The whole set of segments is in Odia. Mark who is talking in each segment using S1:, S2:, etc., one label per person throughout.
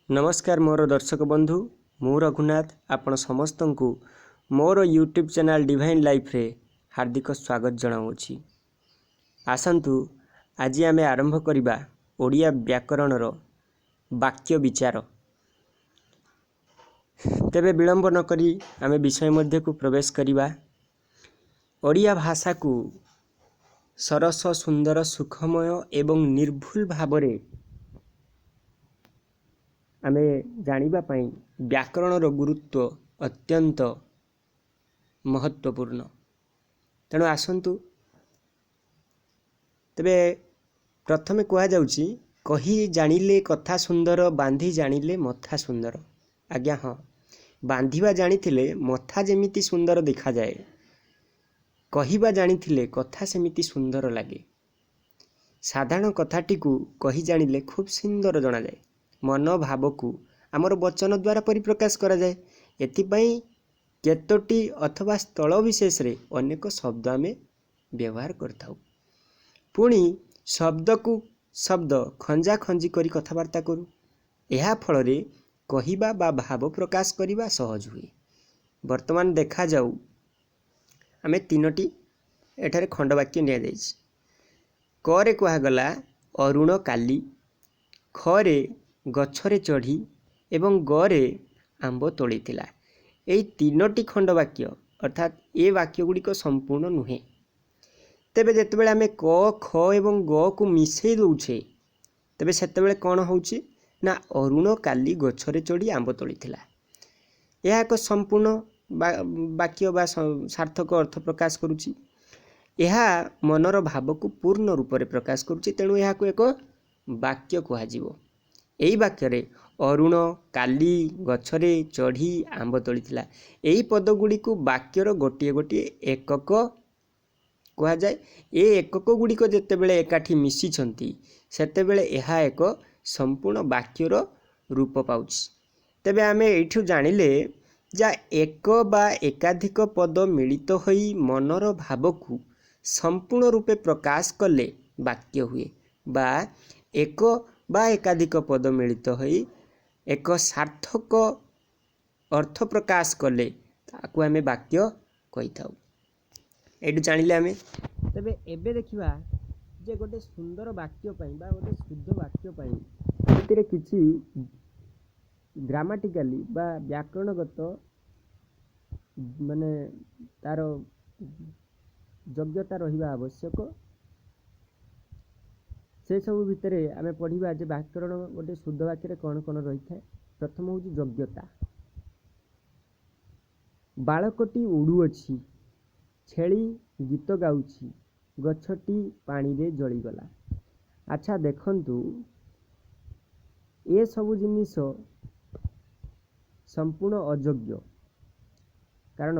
S1: ନମସ୍କାର ମୋର ଦର୍ଶକ ବନ୍ଧୁ, ମୁଁ ରଘୁନାଥ ଆପଣ ସମସ୍ତଙ୍କୁ ମୋର ୟୁଟ୍ୟୁବ୍ ଚ୍ୟାନେଲ୍ ଡିଭାଇନ୍ ଲାଇଫ୍ରେ ହାର୍ଦ୍ଦିକ ସ୍ୱାଗତ ଜଣାଉଅଛି। ଆସନ୍ତୁ ଆଜି ଆମେ ଆରମ୍ଭ କରିବା ଓଡ଼ିଆ ବ୍ୟାକରଣର ବାକ୍ୟ ବିଚାର। ତେବେ ବିଳମ୍ବ ନକରି ଆମେ ବିଷୟ ମଧ୍ୟକୁ ପ୍ରବେଶ କରିବା। ଓଡ଼ିଆ ଭାଷାକୁ ସରସ, ସୁନ୍ଦର, ସୁଖମୟ ଏବଂ ନିର୍ଭୁଲ ଭାବରେ ଆମେ ଜାଣିବା ପାଇଁ ବ୍ୟାକରଣର ଗୁରୁତ୍ୱ ଅତ୍ୟନ୍ତ ମହତ୍ତ୍ୱପୂର୍ଣ୍ଣ। ତେଣୁ ଆସନ୍ତୁ, ତେବେ ପ୍ରଥମେ କୁହାଯାଉଛି, କହି ଜାଣିଲେ କଥା ସୁନ୍ଦର, ବାନ୍ଧି ଜାଣିଲେ ମଥା ସୁନ୍ଦର। ଆଜ୍ଞା ହଁ, ବାନ୍ଧିବା ଜାଣିଥିଲେ ମଥା ଯେମିତି ସୁନ୍ଦର ଦେଖାଯାଏ, କହିବା ଜାଣିଥିଲେ କଥା ସେମିତି ସୁନ୍ଦର ଲାଗେ। ସାଧାରଣ କଥାଟିକୁ କହି ଜାଣିଲେ ଖୁବ୍ ସୁନ୍ଦର ଜଣାଯାଏ। ମନ ଭାବକୁ ଆମର ବଚନ ଦ୍ୱାରା ପରିପ୍ରକାଶ କରାଯାଏ। ଏଥିପାଇଁ କେତୋଟି ଅଥବା ସ୍ଥଳ ବିଶେଷରେ ଅନେକ ଶବ୍ଦ ଆମେ ବ୍ୟବହାର କରିଥାଉ। ପୁଣି ଶବ୍ଦକୁ ଶବ୍ଦ ଖଞ୍ଜା ଖଞ୍ଜି କରି କଥାବାର୍ତ୍ତା କରୁ। ଏହା ଫଳରେ କହିବା ବା ଭାବ ପ୍ରକାଶ କରିବା ସହଜ ହୁଏ। ବର୍ତ୍ତମାନ ଦେଖାଯାଉ, ଆମେ ତିନୋଟି ଏଠାରେ ଖଣ୍ଡବାକ୍ୟ ନିଆଯାଇଛି। କରେ କୁହାଗଲା ଅରୁଣ କାଲି, ଖରେ ଗଛରେ ଚଢ଼ି ଏବଂ ଗରେ ଆମ୍ବ ତୋଳିଥିଲା। ଏଇ ତିନୋଟି ଖଣ୍ଡବାକ୍ୟ, ଅର୍ଥାତ୍ ଏ ବାକ୍ୟ ଗୁଡ଼ିକ ସମ୍ପୂର୍ଣ୍ଣ ନୁହେଁ। ତେବେ ଯେତେବେଳେ ଆମେ କ, ଖ ଏବଂ ଗକୁ ମିଶାଇ ଦେଉଛେ, ତେବେ ସେତେବେଳେ କ'ଣ ହେଉଛି ନା ଅରୁଣ କାଲି ଗଛରେ ଚଢ଼ି ଆମ୍ବ ତୋଳିଥିଲା। ଏହା ଏକ ସମ୍ପୂର୍ଣ୍ଣ ବାକ୍ୟ ବା ସାର୍ଥକ ଅର୍ଥ ପ୍ରକାଶ କରୁଛି। ଏହା ମନର ଭାବକୁ ପୂର୍ଣ୍ଣ ରୂପରେ ପ୍ରକାଶ କରୁଛି, ତେଣୁ ଏହାକୁ ଏକ ବାକ୍ୟ କୁହାଯିବ। ଏହି ବାକ୍ୟରେ ଅରୁଣ କାଲି ଗଛରେ ଚଢ଼ି ଆମ୍ବ ତୋଳିଥିଲା, ଏହି ପଦ ଗୁଡ଼ିକୁ ବାକ୍ୟର ଗୋଟିଏ ଗୋଟିଏ ଏକକ କୁହାଯାଏ। ଏ ଏକକ ଗୁଡ଼ିକ ଯେତେବେଳେ ଏକାଠି ମିଶିଛନ୍ତି, ସେତେବେଳେ ଏହା ଏକ ସମ୍ପୂର୍ଣ୍ଣ ବାକ୍ୟର ରୂପ ପାଉଛି। ତେବେ ଆମେ ଏଇଠୁ ଜାଣିଲେ ଯା ଏକ ବା ଏକାଧିକ ପଦ ମିଳିତ ହୋଇ ମନର ଭାବକୁ ସମ୍ପୂର୍ଣ୍ଣ ରୂପେ ପ୍ରକାଶ କଲେ ବାକ୍ୟ ହୁଏ, ବା ଏକ ବା ଏକାଧିକ ପଦ ମିଳିତ ହୋଇ ଏକ ସାର୍ଥକ ଅର୍ଥ ପ୍ରକାଶ କଲେ ତାକୁ ଆମେ ବାକ୍ୟ କହିଥାଉ। ଏଇଠୁ ଜାଣିଲେ ଆମେ। ତେବେ ଏବେ ଦେଖିବା ଯେ ଗୋଟେ ସୁନ୍ଦର ବାକ୍ୟ ପାଇଁ ବା ଗୋଟେ ଶୁଦ୍ଧ ବାକ୍ୟ ପାଇଁ ସେଥିରେ କିଛି ଗ୍ରାମାଟିକାଲି ବା ବ୍ୟାକରଣଗତ ମାନେ ତାର ଯୋଗ୍ୟତା ରହିବା ଆବଶ୍ୟକ। ସେସବୁ ଭିତରେ ଆମେ ପଢ଼ିବା ଯେ ବ୍ୟାକରଣ ଗୋଟେ ଶୁଦ୍ଧ ବାକ୍ୟରେ କ'ଣ କ'ଣ ରହିଥାଏ। ପ୍ରଥମ ହେଉଛି ଯୋଗ୍ୟତା। ବାଳକଟି ଉଡ଼ୁଅଛି, ଛେଳି ଗୀତ ଗାଉଛି, ଗଛଟି ପାଣିରେ ଜଳିଗଲା। ଆଚ୍ଛା ଦେଖନ୍ତୁ, ଏସବୁ ଜିନିଷ ସମ୍ପୂର୍ଣ୍ଣ ଅଯୋଗ୍ୟ, କାରଣ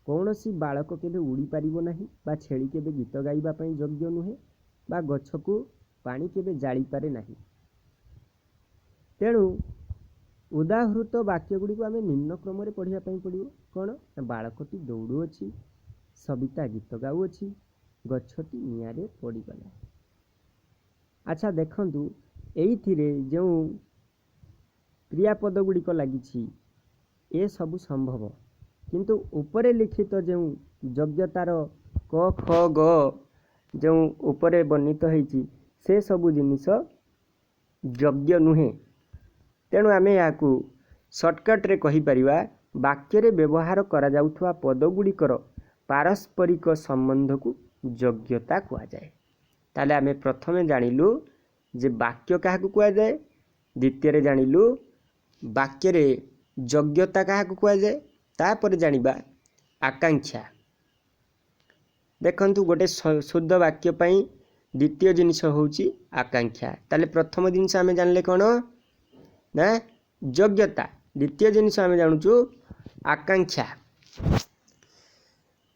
S1: କୌଣସି ବାଳକ କେବେ ଉଡ଼ିପାରିବ ନାହିଁ, ବା ଛେଳି କେବେ ଗୀତ ଗାଇବା ପାଇଁ ଯୋଗ୍ୟ ନୁହେଁ, ବା ଗଛକୁ ପାଣି କେବେ ଜାଳିପାରେ ନାହିଁ। ତେଣୁ ଉଦାହୃତ ବାକ୍ୟ ଗୁଡ଼ିକୁ ଆମେ ନିମ୍ନ କ୍ରମରେ ପଢ଼ିବା ପାଇଁ ପଡ଼ିବ। କ'ଣ ନା ବାଳକଟି ଦୌଡ଼ୁଅଛି, ସବିତା ଗୀତ ଗାଉଅଛି, ଗଛଟି ନିଆଁରେ ପଡ଼ିଗଲା। ଆଚ୍ଛା ଦେଖନ୍ତୁ, ଏଇଥିରେ ଯେଉଁ କ୍ରିୟାପଦ ଗୁଡ଼ିକ ଲାଗିଛି ଏସବୁ ସମ୍ଭବ, କିନ୍ତୁ ଉପରେ ଲିଖିତ ଯେଉଁ ଯୋଗ୍ୟତାର କ, ଖ, ଗ ଯେଉଁ ଉପରେ ବର୍ଣ୍ଣିତ ହେଇଛି, ସେସବୁ ଜିନିଷ ଯୋଗ୍ୟ ନୁହେଁ। ତେଣୁ ଆମେ ଏହାକୁ ସର୍ଟକଟ୍ରେ କହିପାରିବା, ବାକ୍ୟରେ ବ୍ୟବହାର କରାଯାଉଥିବା ପଦଗୁଡ଼ିକର ପାରସ୍ପରିକ ସମ୍ବନ୍ଧକୁ ଯୋଗ୍ୟତା କୁହାଯାଏ। ତାହେଲେ ଆମେ ପ୍ରଥମେ ଜାଣିଲୁ ଯେ ବାକ୍ୟ କାହାକୁ କୁହାଯାଏ, ଦ୍ୱିତୀୟରେ ଜାଣିଲୁ ବାକ୍ୟରେ ଯୋଗ୍ୟତା କାହାକୁ କୁହାଯାଏ, ତାପରେ ଜାଣିବା ଆକାଂକ୍ଷା। ଦେଖନ୍ତୁ, ଗୋଟେ ଶୁଦ୍ଧ ବାକ୍ୟ ପାଇଁ ଦ୍ୱିତୀୟ ଜିନିଷ ହେଉଛି ଆକାଂକ୍ଷା। ତାହେଲେ ପ୍ରଥମ ଜିନିଷ ଆମେ ଜାଣିଲେ କ'ଣ ନା ଯୋଗ୍ୟତା, ଦ୍ୱିତୀୟ ଜିନିଷ ଆମେ ଜାଣୁଛୁ ଆକାଂକ୍ଷା।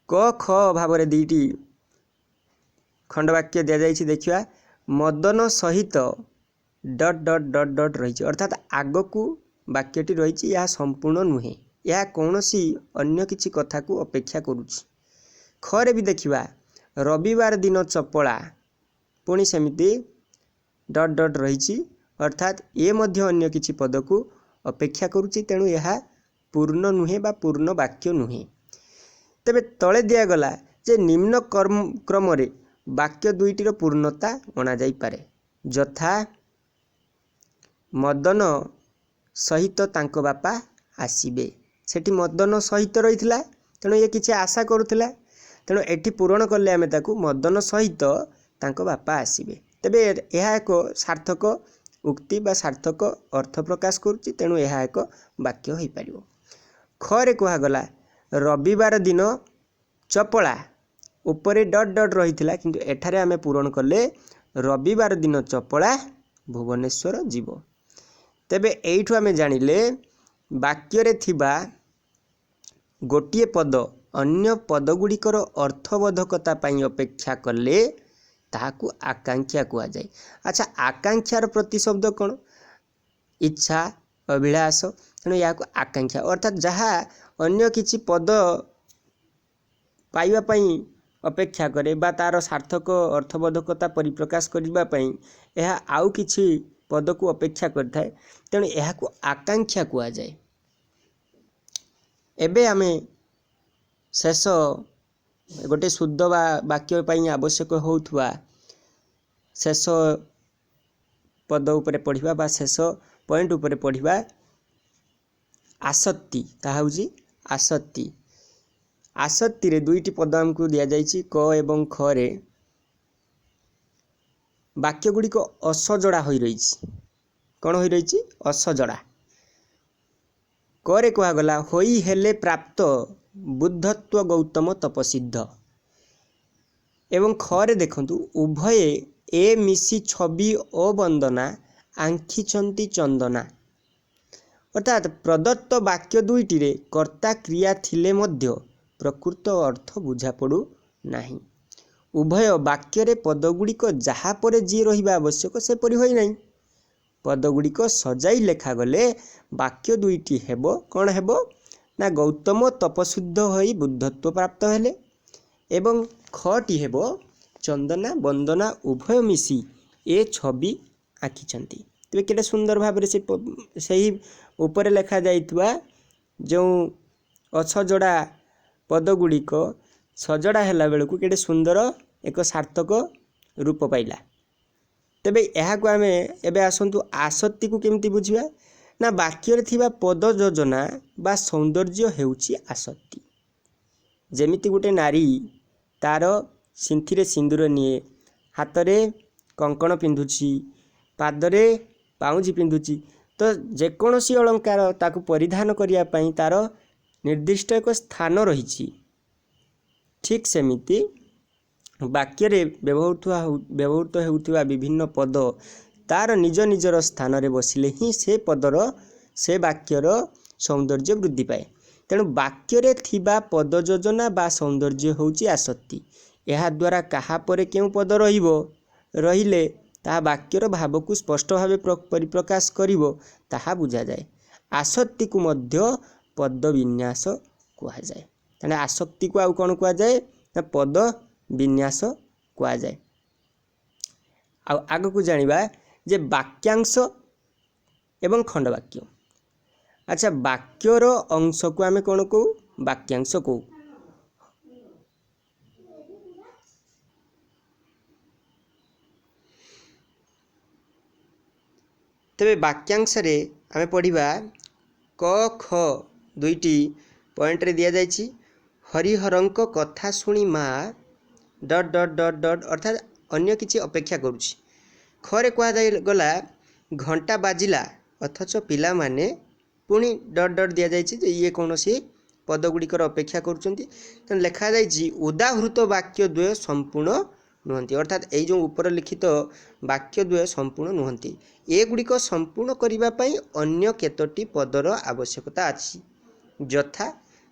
S1: କ ଖ ଭାବରେ ଦୁଇଟି ଖଣ୍ଡବାକ୍ୟ ଦିଆଯାଇଛି। ଦେଖିବା, ମଦନ ସହିତ ଡଟ୍ ଡଟ୍ ଡଟ୍ ଡଟ୍ ରହିଛି, ଅର୍ଥାତ୍ ଆଗକୁ ବାକ୍ୟଟି ରହିଛି। ଏହା ସମ୍ପୂର୍ଣ୍ଣ ନୁହେଁ, ଏହା କୌଣସି ଅନ୍ୟ କିଛି କଥାକୁ ଅପେକ୍ଷା କରୁଛି। ଖରେ ବି ଦେଖିବା, ରବିବାର ଦିନ ଚପଳା, ପୁଣି ସେମିତି ଡଟ୍ ଡଟ୍ ରହିଛି, ଅର୍ଥାତ୍ ଏ ମଧ୍ୟ ଅନ୍ୟ କିଛି ପଦକୁ ଅପେକ୍ଷା କରୁଛି, ତେଣୁ ଏହା ପୂର୍ଣ୍ଣ ନୁହେଁ ବା ପୂର୍ଣ୍ଣ ବାକ୍ୟ ନୁହେଁ। ତେବେ ତଳେ ଦିଆଗଲା ଯେ ନିମ୍ନ କ୍ରମରେ ବାକ୍ୟ ଦୁଇଟିର ପୂର୍ଣ୍ଣତା ଅଣାଯାଇପାରେ, ଯଥା ମଦନ ସହିତ ତାଙ୍କ ବାପା ଆସିବେ। ସେଠି ମଦନ ସହିତ ରହିଥିଲା, ତେଣୁ ଇଏ କିଛି ଆଶା କରୁଥିଲା, ତେଣୁ ଏଠି ପୂରଣ କଲେ ଆମେ ତାକୁ ମଦନ ସହିତ ତାଙ୍କ ବାପା ଆସିବେ। ତେବେ ଏହା ଏକ ସାର୍ଥକ ଉକ୍ତି ବା ସାର୍ଥକ ଅର୍ଥ ପ୍ରକାଶ କରୁଛି, ତେଣୁ ଏହା ଏକ ବାକ୍ୟ ହୋଇପାରିବ। ଖରେ କୁହାଗଲା ରବିବାର ଦିନ ଚପଳା, ଉପରେ ଡଟ୍ ଡଟ୍ ରହିଥିଲା, କିନ୍ତୁ ଏଠାରେ ଆମେ ପୂରଣ କଲେ ରବିବାର ଦିନ ଚପଳା ଭୁବନେଶ୍ୱର ଯିବ। ତେବେ ଏଇଠୁ ଆମେ ଜାଣିଲେ ବାକ୍ୟରେ ଥିବା ଗୋଟିଏ ପଦ ଅନ୍ୟ ପଦଗୁଡ଼ିକର ଅର୍ଥବୋଧକତା ପାଇଁ ଅପେକ୍ଷା କଲେ ତାହାକୁ ଆକାଂକ୍ଷା କୁହାଯାଏ। ଆଚ୍ଛା, ଆକାଂକ୍ଷାର ପ୍ରତିଶବ୍ଦ କ'ଣ? ଇଚ୍ଛା, ଅଭିଳାଷ। ତେଣୁ ଏହାକୁ ଆକାଂକ୍ଷା, ଅର୍ଥାତ୍ ଯାହା ଅନ୍ୟ କିଛି ପଦ ପାଇବା ପାଇଁ ଅପେକ୍ଷା କରେ ବା ତା'ର ସାର୍ଥକ ଅର୍ଥବୋଧକତା ପରିପ୍ରକାଶ କରିବା ପାଇଁ ଏହା ଆଉ କିଛି ପଦକୁ ଅପେକ୍ଷା କରିଥାଏ, ତେଣୁ ଏହାକୁ ଆକାଂକ୍ଷା କୁହାଯାଏ। ଏବେ ଆମେ ଶେଷ ଗୋଟେ ଶୁଦ୍ଧ ବା ବାକ୍ୟ ପାଇଁ ଆବଶ୍ୟକ ହେଉଥିବା ଶେଷ ପଦ ଉପରେ ପଢ଼ିବା ବା ଶେଷ ପଏଣ୍ଟ ଉପରେ ପଢ଼ିବା, ଆସକ୍ତି। ତାହା ହେଉଛି ଆସକ୍ତି। ଆସକ୍ତିରେ ଦୁଇଟି ପଦ ଆମକୁ ଦିଆଯାଇଛି, କ ଏବଂ ଖରେ। ବାକ୍ୟ ଗୁଡ଼ିକ ଅସଜଡ଼ା ହୋଇ ରହିଛି। କ'ଣ ହୋଇ ରହିଛି? ଅସଜଡ଼ା। କରେ କୁହାଗଲା ହୋଇ ହେଲେ ପ୍ରାପ୍ତ ବୁଦ୍ଧତ୍ୱ ଗୌତମ ତପସିଦ୍ଧ, ଏବଂ ଖରେ ଦେଖନ୍ତୁ ଉଭୟେ ଏ ମିଶି ଛବି ଓ ବନ୍ଦନା ଆଙ୍କିଛନ୍ତି ଚନ୍ଦନା। ଅର୍ଥାତ୍ ପ୍ରଦତ୍ତ ବାକ୍ୟ ଦୁଇଟିରେ କର୍ତ୍ତା କ୍ରିୟା ଥିଲେ ମଧ୍ୟ ପ୍ରକୃତ ଅର୍ଥ ବୁଝାପଡ଼ୁ ନାହିଁ। ଉଭୟ ବାକ୍ୟରେ ପଦଗୁଡ଼ିକ ଯାହା ପରେ ଯିଏ ରହିବା ଆବଶ୍ୟକ ସେପରି ହୋଇନାହିଁ। ପଦଗୁଡ଼ିକ ସଜାଇ ଲେଖାଗଲେ ବାକ୍ୟ ଦୁଇଟି ହେବ, କ'ଣ ହେବ ନା ଗୌତମ ତପଶୁଦ୍ଧ ହୋଇ ବୁଦ୍ଧତ୍ୱ ପ୍ରାପ୍ତ ହେଲେ, ଏବଂ ଖଟି ହେବ ଚନ୍ଦନା ବନ୍ଦନା ଉଭୟ ମିଶି ଏ ଛବି ଆଙ୍କିଛନ୍ତି। ତେବେ କେତେ ସୁନ୍ଦର ଭାବରେ ସେ ସେହି ଉପରେ ଲେଖାଯାଇଥିବା ଯେଉଁ ଅସଜଡ଼ା ପଦଗୁଡ଼ିକ ସଜଡ଼ା ହେଲା ବେଳକୁ କେତେ ସୁନ୍ଦର ଏକ ସାର୍ଥକ ରୂପ ପାଇଲା। ତେବେ ଏହାକୁ ଆମେ ଏବେ ଆସନ୍ତୁ ଆସକ୍ତିକୁ କେମିତି ବୁଝିବା ନା ବାକ୍ୟରେ ଥିବା ପଦ ଯୋଜନା ବା ସୌନ୍ଦର୍ଯ୍ୟ ହେଉଛି ଆସକ୍ତି। ଯେମିତି ଗୋଟେ ନାରୀ ତାର ସିନ୍ଥିରେ ସିନ୍ଦୁର ନିଏ, ହାତରେ କଙ୍କଣ ପିନ୍ଧୁଛି, ପାଦରେ ପାଉଁଜି ପିନ୍ଧୁଛି, ତ ଯେକୌଣସି ଅଳଙ୍କାର ତାକୁ ପରିଧାନ କରିବା ପାଇଁ ତାର ନିର୍ଦ୍ଦିଷ୍ଟ ଏକ ସ୍ଥାନ ରହିଛି। ଠିକ୍ ସେମିତି ବାକ୍ୟରେ ବ୍ୟବହୃତ ହେଉଥିବା ବିଭିନ୍ନ ପଦ ତାର ନିଜ ନିଜର ସ୍ଥାନରେ ବସିଲେ ହିଁ ସେ ପଦର ସେ ବାକ୍ୟର ସୌନ୍ଦର୍ଯ୍ୟ ବୃଦ୍ଧି ପାଏ। ତେଣୁ ବାକ୍ୟରେ ଥିବା ପଦ ଯୋଜନା ବା ସୌନ୍ଦର୍ଯ୍ୟ ହେଉଛି ଆସକ୍ତି। ଏହାଦ୍ୱାରା କାହା ପରେ କେଉଁ ପଦ ରହିବ, ରହିଲେ ତାହା ବାକ୍ୟର ଭାବକୁ ସ୍ପଷ୍ଟ ଭାବେ ପରିପ୍ରକାଶ କରିବ ତାହା ବୁଝାଯାଏ। ଆସକ୍ତିକୁ ମଧ୍ୟ ପଦ ବିନ୍ୟାସ କୁହାଯାଏ। ତେଣୁ ଆସକ୍ତିକୁ ଆଉ କ'ଣ କୁହାଯାଏ ନା ପଦ ବିନ୍ୟାସ କୁହାଯାଏ। ଆଉ ଆଗକୁ ଜାଣିବା ଯେ ବାକ୍ୟାଂଶ ଏବଂ ଖଣ୍ଡବାକ୍ୟ। ଆଚ୍ଛା, ବାକ୍ୟର ଅଂଶକୁ ଆମେ କ'ଣ କହୁ? ବାକ୍ୟାଂଶ କହୁ। ତେବେ ବାକ୍ୟାଂଶରେ ଆମେ ପଢ଼ିବା କ ଖ ଦୁଇଟି ପଏଣ୍ଟରେ ଦିଆଯାଇଛି। ହରିହରଙ୍କ କଥା ଶୁଣି ମା ଡଟ୍ ଡଟ୍ ଡଟ୍ ଡଟ୍, ଅର୍ଥାତ୍ ଅନ୍ୟ କିଛି ଅପେକ୍ଷା କରୁଛି। ଖରେ କୁହାଯାଇଗଲା ଘଣ୍ଟା ବାଜିଲା ଅଥଚ ପିଲାମାନେ, ପୁଣି ଡଟ୍ ଡଟ୍ ଦିଆଯାଇଛି ଯେ ଇଏ କୌଣସି ପଦଗୁଡ଼ିକର ଅପେକ୍ଷା କରୁଛନ୍ତି। ତେଣୁ ଲେଖାଯାଇଛି ଉଦାହୃତ ବାକ୍ୟ ଦ୍ୱୟ ସମ୍ପୂର୍ଣ୍ଣ ନୁହନ୍ତି, ଅର୍ଥାତ୍ ଏଇ ଯେଉଁ ଉପର ଲିଖିତ ବାକ୍ୟ ଦ୍ୱୟ ସମ୍ପୂର୍ଣ୍ଣ ନୁହନ୍ତି। ଏଗୁଡ଼ିକ ସମ୍ପୂର୍ଣ୍ଣ କରିବା ପାଇଁ ଅନ୍ୟ କେତୋଟି ପଦର ଆବଶ୍ୟକତା ଅଛି। ଯଥା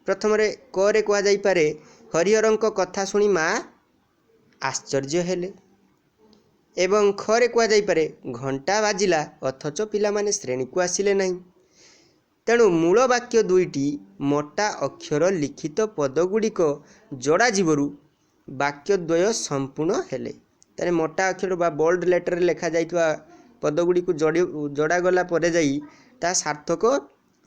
S1: ପ୍ରଥମରେ କରେ କୁହାଯାଇପାରେ ହରିହରଙ୍କ କଥା ଶୁଣି ମା ଆଶ୍ଚର୍ଯ୍ୟ ହେଲେ, ଏବଂ ଖରେ କୁହାଯାଇପାରେ ଘଣ୍ଟା ବାଜିଲା ଅଥଚ ପିଲାମାନେ ଶ୍ରେଣୀକୁ ଆସିଲେ ନାହିଁ। ତେଣୁ ମୂଳ ବାକ୍ୟ ଦୁଇଟି ମୋଟା ଅକ୍ଷର ଲିଖିତ ପଦଗୁଡ଼ିକ ଯୋଡ଼ାଯିବାରୁ ବାକ୍ୟ ଦ୍ୱୟ ସମ୍ପୂର୍ଣ୍ଣ ହେଲେ। ତାହେଲେ ମୋଟା ଅକ୍ଷର ବା ବୋଲ୍ଡ ଲେଟରରେ ଲେଖାଯାଇଥିବା ପଦଗୁଡ଼ିକୁ ଯୋଡ଼ାଗଲା ପରେ ଯାଇ ତାହା ସାର୍ଥକ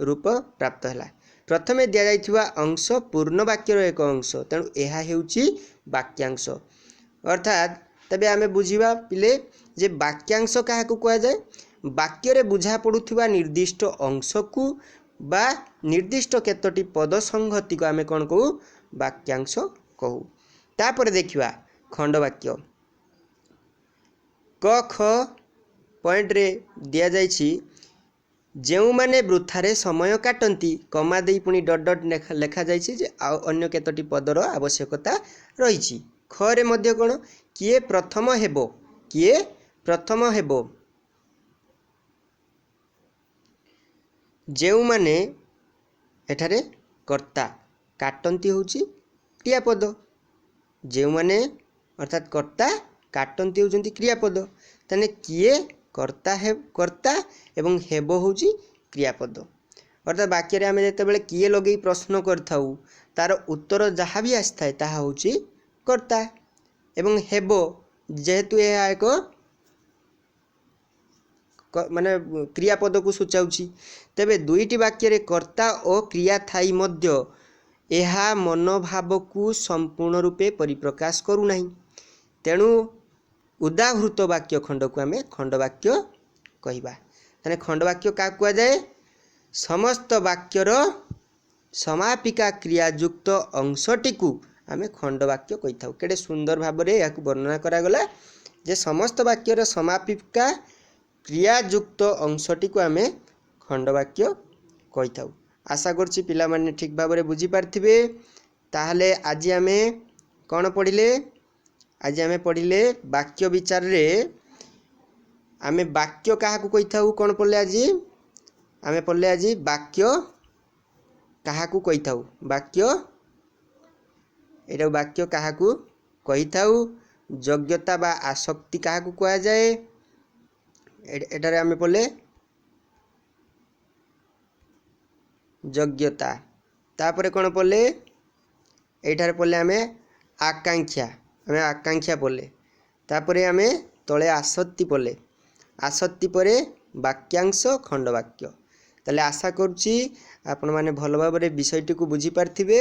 S1: ରୂପ ପ୍ରାପ୍ତ ହେଲା। ପ୍ରଥମେ ଦିଆଯାଇଥିବା ଅଂଶ ପୂର୍ଣ୍ଣ ବାକ୍ୟର ଏକ ଅଂଶ, ତେଣୁ ଏହା ହେଉଛି ବାକ୍ୟାଂଶ। ଅର୍ଥାତ୍ ତେବେ ଆମେ ବୁଝିବା ପିଲେ ଯେ ବାକ୍ୟାଂଶ କାହାକୁ କୁହାଯାଏ। ବାକ୍ୟରେ ବୁଝା ପଡ଼ୁଥିବା ନିର୍ଦ୍ଦିଷ୍ଟ ଅଂଶକୁ ବା ନିର୍ଦ୍ଦିଷ୍ଟ କେତୋଟି ପଦ ସଂହତିକୁ ଆମେ କ'ଣ କହୁ? ବାକ୍ୟାଂଶ କହୁ। ତାପରେ ଦେଖିବା ଖଣ୍ଡବାକ୍ୟ। କ ଖ ପଏଣ୍ଟରେ ଦିଆଯାଇଛି ଯେଉଁମାନେ ବୃଥାରେ ସମୟ କାଟନ୍ତି, କମା ଦେଇ ପୁଣି ଡଟ୍ ଡଟ୍ ଲେଖାଯାଇଛି ଯେ ଆଉ ଅନ୍ୟ କେତୋଟି ପଦର ଆବଶ୍ୟକତା ରହିଛି। ଖରେ ମଧ୍ୟ କ'ଣ? କିଏ ପ୍ରଥମ ହେବ, କିଏ ପ୍ରଥମ ହେବ। ଯେଉଁମାନେ ଏଠାରେ କର୍ତ୍ତା, କାଟନ୍ତି ହେଉଛି କ୍ରିୟାପଦ। ଯେଉଁମାନେ ଅର୍ଥାତ୍ କର୍ତ୍ତା, କାଟନ୍ତି ହେଉଛନ୍ତି କ୍ରିୟାପଦ। ତାହେଲେ କିଏ କର୍ତ୍ତା, କର୍ତ୍ତା ଏବଂ ହେବ ହେଉଛି କ୍ରିୟାପଦ। ଅର୍ଥାତ୍ ବାକ୍ୟରେ ଆମେ ଯେତେବେଳେ କିଏ ଲଗେଇ ପ୍ରଶ୍ନ କରିଥାଉ, ତାର ଉତ୍ତର ଯାହା ବି ଆସିଥାଏ ତାହା ହେଉଛି କର୍ତ୍ତା। ଏବଂ ହେବ ଯେହେତୁ ଏହା ଏକ ମାନେ କ୍ରିୟାପଦକୁ ସୂଚାଉଛି। ତେବେ ଦୁଇଟି ବାକ୍ୟରେ କର୍ତ୍ତା ଓ କ୍ରିୟା ଥାଇ ମଧ୍ୟ ଏହା ମନୋଭାବକୁ ସମ୍ପୂର୍ଣ୍ଣ ରୂପେ ପରିପ୍ରକାଶ କରୁନାହିଁ। ତେଣୁ ଉଦାହୃତ ବାକ୍ୟ ଖଣ୍ଡକୁ ଆମେ ଖଣ୍ଡବାକ୍ୟ କହିବା। ତାହେଲେ ଖଣ୍ଡବାକ୍ୟ କାହାକୁ କୁହାଯାଏ? ସମସ୍ତ ବାକ୍ୟର ସମାପିକା କ୍ରିୟାଯୁକ୍ତ ଅଂଶଟିକୁ ଆମେ ଖଣ୍ଡବାକ୍ୟ କହିଥାଉ। କେଡ଼େ ସୁନ୍ଦର ଭାବରେ ଏହାକୁ ବର୍ଣ୍ଣନା କରାଗଲା ଯେ ସମସ୍ତ ବାକ୍ୟର ସମାପିକା କ୍ରିୟାଯୁକ୍ତ ଅଂଶଟିକୁ ଆମେ ଖଣ୍ଡବାକ୍ୟ କହିଥାଉ। ଆଶା କରୁଛି ପିଲାମାନେ ଠିକ୍ ଭାବରେ ବୁଝିପାରିଥିବେ। ତାହେଲେ ଆଜି ଆମେ କ'ଣ ପଢ଼ିଲେ? ଆଜି ଆମେ ପଢ଼ିଲେ ବାକ୍ୟ ବିଚାରରେ ଆମେ ବାକ୍ୟ କାହାକୁ କହିଥାଉ। କ'ଣ ପଢ଼ିଲେ ଆଜି? ଆମେ ପଢ଼ିଲେ ଆଜି ବାକ୍ୟ କାହାକୁ କହିଥାଉ। ବାକ୍ୟ ଏଇଟା ବାକ୍ୟ କାହାକୁ କହିଥାଉ, ଯୋଗ୍ୟତା ବା ଆସକ୍ତି କାହାକୁ କୁହାଯାଏ, ଏଠାରେ ଆମେ ପଢ଼ିଲେ ଯୋଗ୍ୟତା। ତାପରେ କ'ଣ ପଢ଼ିଲେ? ଏଇଠାରେ ପଢ଼ିଲେ ଆମେ ଆକାଂକ୍ଷା, ଆମେ ଆକାଂକ୍ଷା ପଢ଼ିଲେ। ତାପରେ ଆମେ ତଳେ ଆସକ୍ତି ପଢ଼ିଲେ, ଆସକ୍ତି ପରେ ବାକ୍ୟାଂଶ, ଖଣ୍ଡବାକ୍ୟ। ତାହେଲେ ଆଶା କରୁଛି ଆପଣମାନେ ଭଲ ଭାବରେ ବିଷୟଟିକୁ ବୁଝିପାରିଥିବେ।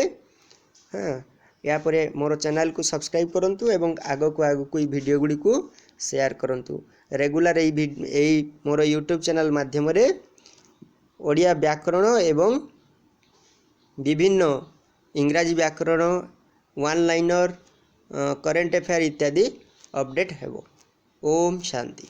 S1: ହଁ, ଏହାପରେ ମୋର ଚ୍ୟାନେଲକୁ ସବସ୍କ୍ରାଇବ୍ କରନ୍ତୁ ଏବଂ ଆଗକୁ ଆଗକୁ ଏଇ ଭିଡ଼ିଓ ଗୁଡ଼ିକୁ ସେୟାର କରନ୍ତୁ। ରେଗୁଲାର ଏଇ ମୋର ୟୁଟ୍ୟୁବ୍ ଚ୍ୟାନେଲ୍ ମାଧ୍ୟମରେ ଓଡ଼ିଆ ବ୍ୟାକରଣ ଏବଂ ବିଭିନ୍ନ ଇଂରାଜୀ ବ୍ୟାକରଣ, ୱାନ୍ ଲାଇନର୍, କରେଣ୍ଟ ଆଫେୟାର୍ ଇତ୍ୟାଦି ଅପଡ଼େଟ୍ ହେବ। ଓମ୍ ଶାନ୍ତି।